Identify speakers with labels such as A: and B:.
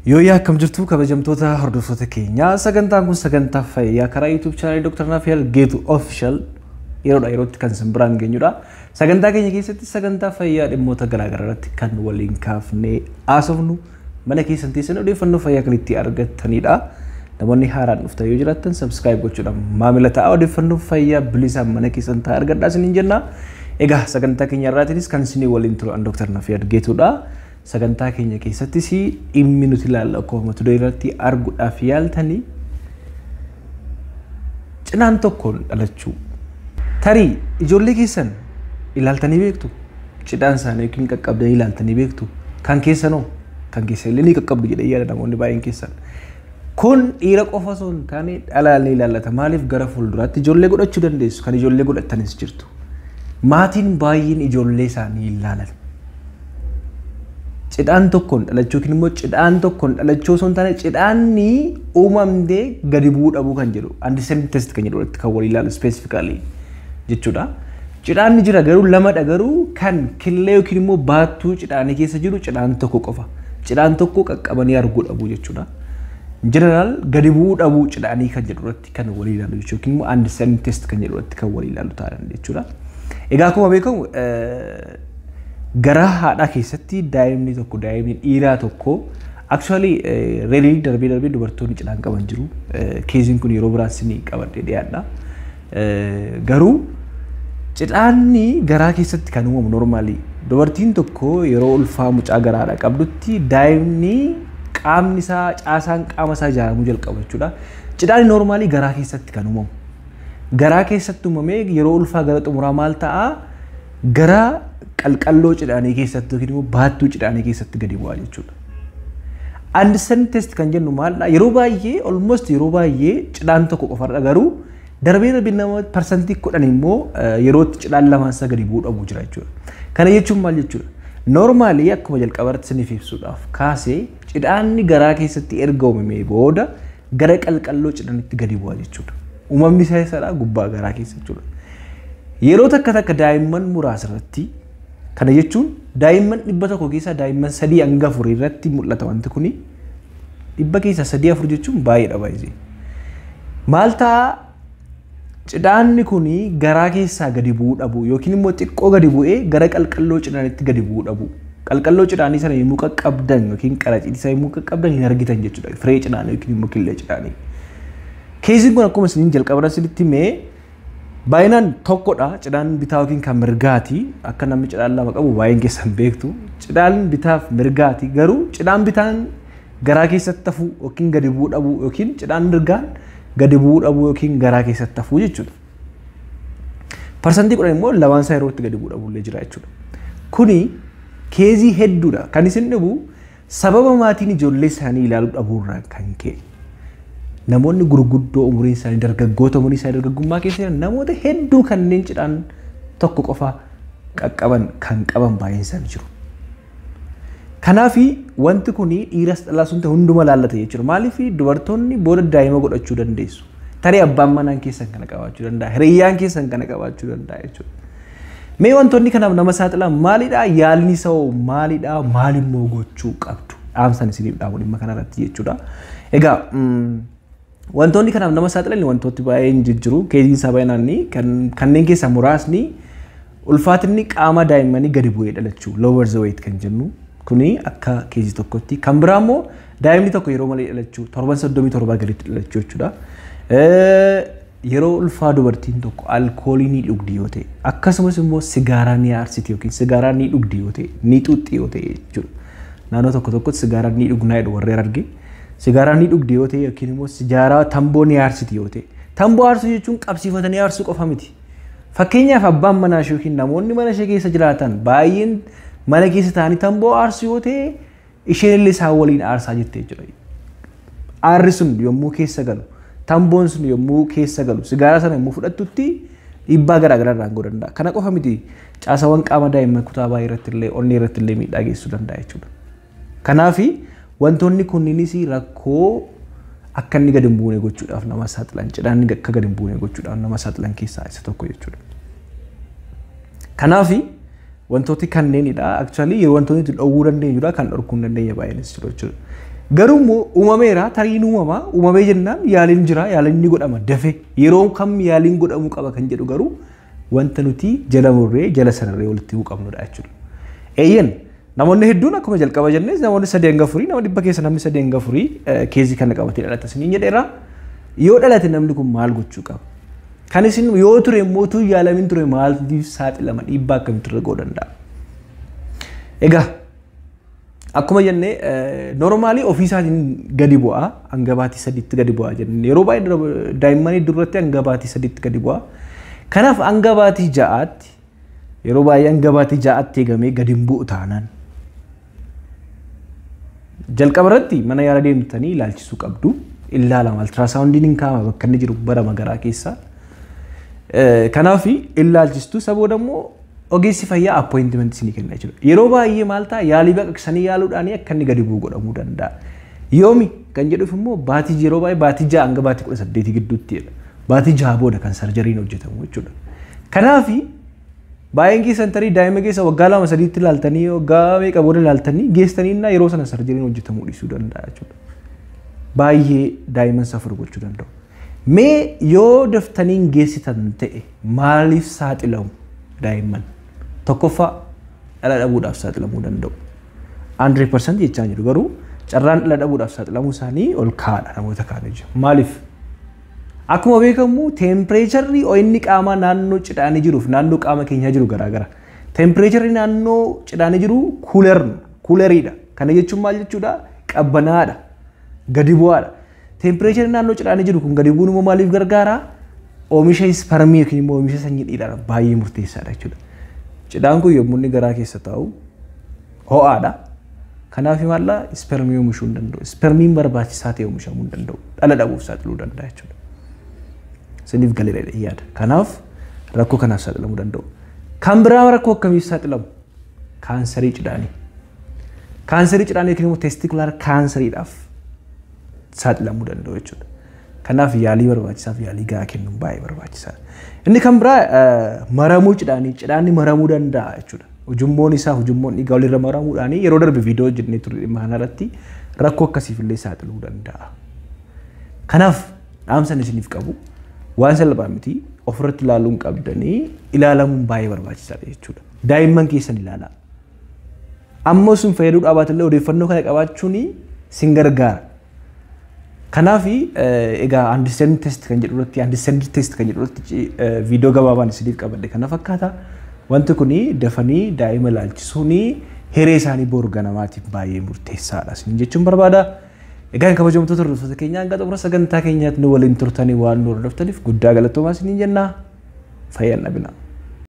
A: Yooyyaa, akkam jirtu kabajamtoota hordoftoota keenyaa? Sagantaan kun sagantaa fayyaa karaa YouTube channelii Dr. Naafiyal Geetu Official yeroodha yerootti kan isin biraan geenyudha. Sagantaa keenya keessatti sagantaa fayyaa dhimmoota garaagaraa irratti kan waliin kaafnee haasofnu, mana keessan teessan odeeffannoo fayyaa kan itti argattanidha. Namoonni haaraan dhuftan yoo jiraattan subscribe gochuudhaan maamila ta'a, odeeffannoo fayyaa bilisaan mana keessan ta'a argadhaa isiniin jenna. Egaa sagantaa keenya irraatiinis kan isinii waliin turu an Dr. Naafiyal Geetudha. Sagantaa keenya keessattis dhimmi nuti ilaalla akkuma mata duree irratti arguudhaaf yaaltanii cinaan tokkoon dhalachuu. Tarii ijoollee keessan ilaaltanii beektu? Cidhaan isaanii yookiin qaqqabdanii ilaaltanii beektu? Kan keessanoo? Kan keessan illee ni qaqqabdu jedhee yaada namoonni baay'een keessan. Kun dhiira qofa osoo hin taane dhalaa ni ilaallata. Maaliif, gara fuulduraatti ijoollee godhachuu dandeessu? Kan ijoollee godhatanis jirtu. Maatiin baay'een ijoollee isaanii ilaalan. Cidhaan tokkoon dhalachuu yookiin immoo cidhaan tokkoon dhalachuu osoo hin taane cidhaanni uumamtee gadi bu'uu dhabuu kan jedhu, undescended testis kan jedhu irratti kan walii ilaalu specifically jechuudha. Cidhaan jira garuu lamadha, garuu kan killee yookiin immoo baattuu cidhaanii keessa jiru cidhaan tokko qofa. Cidhaan tokko qaqqabanii arguu dhabuu jechuudha. General gadi bu'uu dhabuu cidhaanii kan jedhu irratti kan walii ilaalu jechuudha, yookiin immoo undescended testis kan jedhu irratti kan walii ilaalu ta'an jechuudha. Egaa akkuma beekamu garaa haadhaa keessatti daa'imni tokko, daa'imni dhiiraa tokko, actually rarely, darbee darbee dubartoonni cidhaan qaban jiru. Caseiin kun yeroo biraan sinii qabadhee dhiyaadha. Garuu cidhaanni garaa keessatti kan uumamu normally dubartiin tokko yeroo ulfaa mucaa garaadha qabdutti daa'imni qaamni isaa, caasaan qaama isaa ijaaramuu jalqaba jechuudha. Cidhaanni normally garaa keessatti kan uumamu. Garaa keessatti uumamee yeroo ulfaa gara xumuraa maal ta'a? Gara qalqalloo cidhaanii keessatti yookiin immoo baattuu cidhaanii keessatti gadi bu'aa jechuudha. Undescended testis kan jennu maalidha? Yeroo baay'ee, almost yeroo baay'ee cidhaan tokko qofarra, garuu darbee darbee nama 10% immoo yerootti cidhaan lamaan isaa gadi bu'uu dhabu jira jechuudha. Kana jechuun maal jechuudha? Normally akkuma jalqabarratti isiniif ibsuudhaaf kaasee cidhaanni garaa keessatti erga uumamee booda gara qalqalloo cidhanitti gadi bu'a jechuudha. Uumamni isaa eessadha? Gubbaa garaa keessa jechuudha. Yeroo takka takka daa'imman muraasa irratti, kana jechuun daa'imman 100 keessaa daa'imman 3 hanga 4 irratti mul'ata wanti kuni. 100 keessaa 3 4 jechuun baay'eedha baay'ee. Maal ta'a? Cidhaanni kuni garaa keessaa gadi bu'uu dhabu yookiin immoo xiqqoo gadi bu'ee gara qalqalloo cidhaanitti gadi bu'uu dhabu. Qalqalloo cidhaanii sana yommuu qaqqabdan yookiin qaraciitii isaa yommuu qaqqabdan hin argitan jechuudha. Firee cidhaanii yookiin immoo killee cidhaanii. Caseiin kun akkuma isiniin jalqaba isinitti himee baay'inaan tokkodha. Cidhaan bitaa yookiin kan mirgaati. Akka namni cidhaan lama qabu baay'een keessan beektu. Cidhaan bitaaf mirgaati. Garuu cidhaan bitaan garaa keessatti hafuu yookiin gadi bu'uu dhabuu yookiin cidhaan mirgaan gadi bu'uu dhabuu yookiin garaa keessatti hafuu jechuudha. 10% immoo lamaan isaa yeroo itti gadi bu'uu dhabuu illee jira jechuudha. Kuni caseii hedduudha. Kan isin dhibu sababa maatiin ijoollee isaanii ilaaluu dhabuurraa kan ka'e. Namoonni gurguddoo umuriin isaanii dargaggoota, umuriin isaanii dargaggummaa keessa jiran, namoota hedduu kanneen cidhaan tokko qofa qaqqaban kan qaban baay'een isaanii jiru. Kanaafi wanti kun dhiiras dhalaas hundi hunduma laallata jechuudha. Maaliif, dubartoonni booda daa'ima godhachuu dandeessu. Tarii abbaan manaan keessan kana qabaachuu danda'a. Hiriyyaan keessan kana qabaachuu danda'a jechuudha. Mee wantoonni kanaaf nama saaxilan maalidha? Yaalni isaa hoo maalidha? Maalimmoo gochuu qabdu? Dhaamsan isiniif dhaamu dhimma kanarratti jechuudha. Egaa wantoonni kanaaf nama saaxilan wantooti baay'een jijjiru. Caseiin isaa baay'inaan kanneen keessaa muraasni ulfaatinni qaama daa'immanii gadi bu'ee dhalachuu, low birth weight kan jennu kuni akka caseii tokkotti. Kan biraa immoo daa'imni tokko yeroo malee dhalachuu, torban 37 gaditti dhalachuu jechuudha. Yeroo ulfaa dubartiin tokko alkoolii ni dhugdi yoo ta'e, akkasumas immoo sigaaraa ni aarsiti yookiin sigaaraa ni dhugdi yoo ta'e, ni xuuxxi yoo ta'e jechuudha. Naannoo tokko tokkotti sigaaraa ni dhugnaa jedhu warreen arge. Sigaaraa ni dhugdi yoo ta'e yookiin immoo sigaaraa tamboo ni aarsiti yoo ta'e. Tamboo aarsuu jechuun qabsiifatanii aarsuu qofa miti. Fakkeenyaaf abbaan manaa ishee yookiin namoonni mana ishee keessa jiraatan baay'een mana keessa taa'anii tamboo aarsu yoo ta'e, isheen illee isaan waliin aarsaa jirti jechuudha. Aarri sun yommuu keessa galu, tamboon sun yommuu keessa galu, sigaaraa sana yommuu fudhattutti dhiibbaa garaa garaa irraan ga'uu danda'a. Kana qofa miti, caasawwan qaama daa'imman kutaa baay'ee irratti illee, onnee irratti illee miidhaa geessisuu danda'a jechuudha. Kanaafi wantoonni kunniinis rakkoo akka inni gadi hin buune gochuudhaaf nama saaxilan, cidhaan akka gadi hin buune gochuudhaaf nama saaxilan keessaa isa tokko jechuudha. Kanaafi wantooti kanneenidha. Actually yeroo wantoonni itti dhowwuu dandeenyudha, kan dhorkuu hin dandeenye baay'eenis jiru jechuudha. Garuu immoo uumameera, tariin uumamaa uumamee jennaan yaaliin jira, yaaliin ni godhama dafee yeroo kam yaaliin godhamuu qaba kan jedhu garuu wanta nuti jala murree jala sararree walitti himuu qabnudha jechuudha. Eeyyan, namoonni hedduun akkuma jalqaba jennes namoonni 3 hanga 4, nama 100 keessa namni 3 hanga 4 case kana qabatee dhalata isiniin jedheera. Yoo dhalate namni kun maal gochuu qaba? Kan isin yoo ture immoo utuu yaalamin ture maaliif saaxilama, dhiibbaa akkamitti irra ga'uu danda'a? Egaa akkuma jennee normally ofii isaatiin gadi bu'aa, hanga baatii 3tti gadi bu'aa jennee yeroo baay'ee daa'immanii duratti hanga baatii 3tti gadi bu'aa. Kanaaf hanga baatii 6tti, yeroo baay'ee hanga baatii 6tti eegamee gadi hin bu'u taanaan jalqaba irratti mana yaala deemtanii ilaalchisuu qabdu. Ilaalama, ultrasoundiin hin kaa'ama bakka inni jiru bara garaa keessa. Kanaaf ilaalchistu, isa booda immoo ogeessi fayyaa appointment isinii kenna jechuudha. Yeroo baay'ee maal ta'a, yaalii baqaqsanii yaaluudhaan akka inni gadi bu'u godhamuu danda'a. Yoomi kan jedhuuf immoo baatii, yeroo baay'ee baatii 6 hanga baatii 18 gidduutti jedha. Baatii 6 booda kan surgeryn hojjetamu jechuudha. Kanaaf baay'een keessan tarii daa'ima keessa waggaa 2 3tti ilaaltanii, waggaa meeqa booda ilaaltanii geessanii yeroo sana surgeryn hojjetamuu dhiisuu danda'a jechuudha. Baay'ee daa'imman suffer gochuu danda'u. Mee yoo daftanii hin geessitan ta'e maaliif saaxilamu daa'imman? Tokkoffaa, dhala dhabuudhaaf saaxilamuu danda'u. 100% jechaa jiru garuu carraan dhala dhabuudhaaf saaxilamuu isaanii ol ka'aadha namoota kaan ija. Maaliif? Akkuma beekamu temperatureri ho'inni qaamaa naannoo cidhaanii jiruuf naannoo qaama keenyaa jiru garaagara. Temperatureri naannoo cidhaanii jiru cooleriidha. Kana jechuun maal jechuudha? Qabbanaadha. Gadi bu'aadha. Temperatureri naannoo cidhaanii jiru kun gadi bu'uun immoo maaliif gargaara? Oomisha spermii yookiin immoo oomisha sanyii dhiiraadhaaf baay'ee murteessaadha jechuudha. Cidhaan kun yommuu inni garaa keessa taa'u ho'aadha. Kanaaf maallaa spermii oomishuu hin danda'u. Spermiin barbaachisaa ta'e oomishamuu hin danda'u. Dhala dhabuuf saaxiluu danda'a jechuudha. Isiniif galeera yaada. Kanaaf rakkoo kanaaf saaxilamuu danda'u. Kan biraa rakkoo akkamiif saaxilamu? Kaansarii cidhaanii. Kaansarii cidhaanii yookiin immoo testicular canceriidhaaf saaxilamuu danda'u jechuudha. Kanaaf yaalii barbaachisaaf yaalii gahaa kennuun baay'ee barbaachisaadha. Inni kan biraa maramuu cidhaanii, cidhaanni maramuu danda'a jechuudha. Ujummoon isaa, ujummoon dhiigaa walirra maramuudhaan, yeroo darbe viidiyoo hojjennee turre dhimma kanarratti, rakkoo akkasiif illee saaxiluu danda'a. Kanaaf dhaamsan isiniif qabu waan salphaa miti, ofirratti ilaaluun qabdanii ilaalamuun baay'ee barbaachisaadha jechuudha. Daa'imman keessan ilaalaa. Amma sun fayyaduu dhaabaatillee odeeffannoo kana qabaachuun sin gargaara. Kanaaf egaa undescended test kan jedhu irratti, undescended test kan jedhu irratti viidiyoo gabaabaan isiniif qabadhe kana fakkaata. Wanti kun dafanii daa'ima ilaalchisuun hiree isaanii boru ganamaatiif baay'ee murteessaadha isin jechuun barbaada. Egaa kabajamtoota hordoftoota keenyaa, hanga xumura sagantaa keenyaatti nu waliin turtanii waan nu hordoftaniif guddaa galatoomaa isiniin jenna. Fayyaan dhabina.